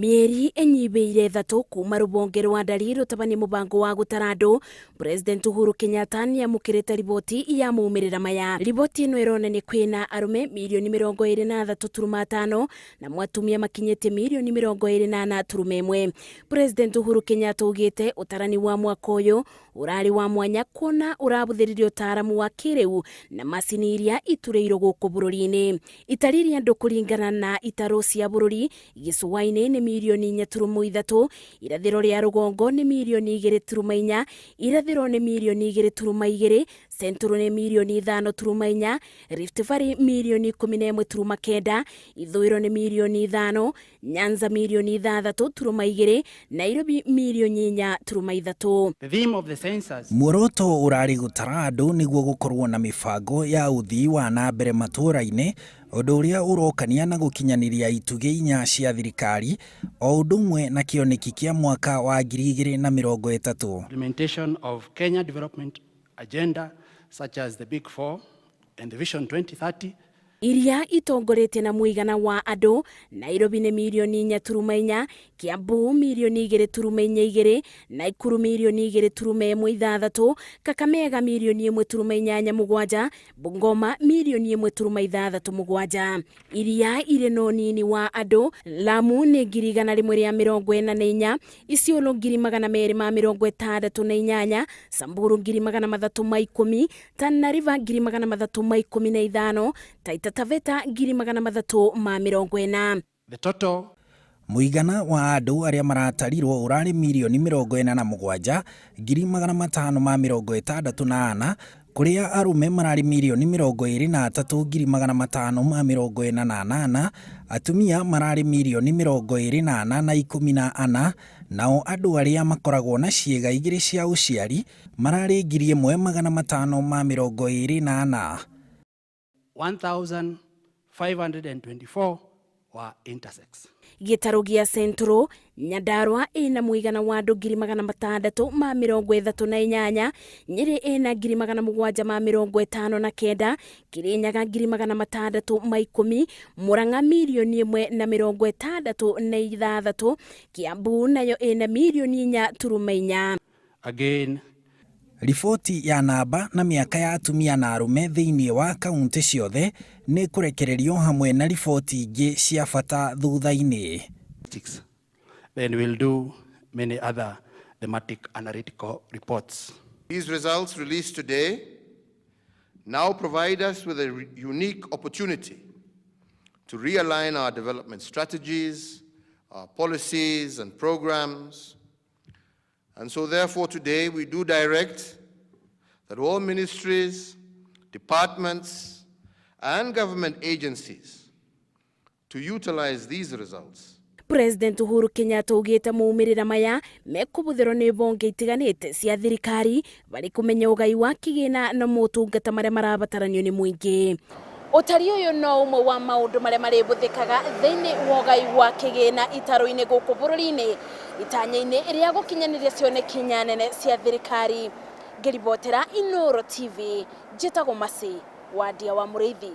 Mĩeri ĩnyihĩire 3 kuma rũhonge rwa ndari rũtabanie mũbango wa gũtara andũ, President Uhuru Kenyatta nĩamũkĩrĩte riboti ya maumĩrĩra maya. Riboti ĩno ĩronania kwĩna arũme mirioni 23.5 na atumia makinyĩtie mirioni 24.1. President Uhuru Kenyatta augĩte ũtarani wa mwaka ũyũ ũrarĩ wa mwanya kuona ũrahũthĩrire ũtaaramu wa kĩrĩu na macini iria iturĩirwo gũkũ bũrũri-inĩ. Itari rĩa andũ kũringana na itarũ cia bũrũri gĩcũa-inĩ nĩ mirioni 4.3, irathĩro rĩa rũgongo nĩ mirioni 2.4, irathĩro nĩ mirioni 2.2, Central nĩ mirioni 5.4, Rift Valley mirioni 11.9, ithũĩro nĩ mirioni 5, Nyanza mirioni 6.2, Nairobi mirioni 4.3. The theme of the census Muoroto ũrarĩ gũtara andũ nĩguo gũkorwo na mĩbango ya ũthii wa na mbere matũũra-inĩ, ũndũ ũrĩa ũrokania na gũkinyanĩria itugĩ 4 cia thirikari o ũndũ ũmwe na kĩoneki kĩa mwaka wa 2030. Implementation of Kenya Development Agenda such as the Big Four and the Vision 2030. Iria itongoretie na mũigana wa andũ, Nairobi nĩ mirioni 4.4, Kiambu mirioni 2.42, Naikuru mirioni 2.16, Kakamega mirioni 1.87, Bungoma mirioni 1.67. Iria irĩ na ũnini wa andũ, Lamu nĩ 144,000, Isiolo 268,000, Samburu 310,000, Tana River 315,000, Taita Taveta 340,000. The total Mũigana wa andũ arĩa maratarirwo ũrarĩ mirioni 47,564, kũrĩa arũme mararĩ mirioni 23,548, atumia mararĩ mirioni 24,014, nao andũ arĩa makoragwo na ciĩga 2 cia ũciari mararĩ 1,524. 1,524 were intersex. Gĩtarũ gĩa Central, Nyandarua ĩna mũigana wa andũ 638,000, Nyĩrĩ ĩna 759,000, Kirinyaga 610,000, Murang'a mirioni 1.66, Kiambu nayo ĩna mirioni 4.4. Again, Riboti ya namba na mĩaka ya atumia na arũme thĩinĩ wa kaunti ciothe nĩ kũrekererio hamwe na riboti ingĩ cia bata thutha-inĩ. Then we'll do many other thematic analytical reports. These results released today now provide us with a unique opportunity to realign our development strategies, our policies and programs. And so therefore today we do direct that all ministries, departments, and government agencies to utilize these results. President Uhuru Kenyatta augĩte maumĩrĩra maya mekũhũthĩrwo nĩ honge itiganĩte cia thirikari barĩ kũmenya ũgai wa kĩgĩna na motungata marĩa marabataranio nĩ mũingĩ. Ũtari ũyũ no ũmwe wa maũndũ marĩa marĩhũthĩkaga thĩinĩ wa ũgai wa kĩgĩna itarũ-inĩ gũkũ bũrũri-inĩ, itanya-inĩ rĩa gũkinyanĩria cioneki 4 nene cia thirikari. Ngĩribotera Inooro TV, njĩtagwo Mercy Wandia wa Mũrĩithi.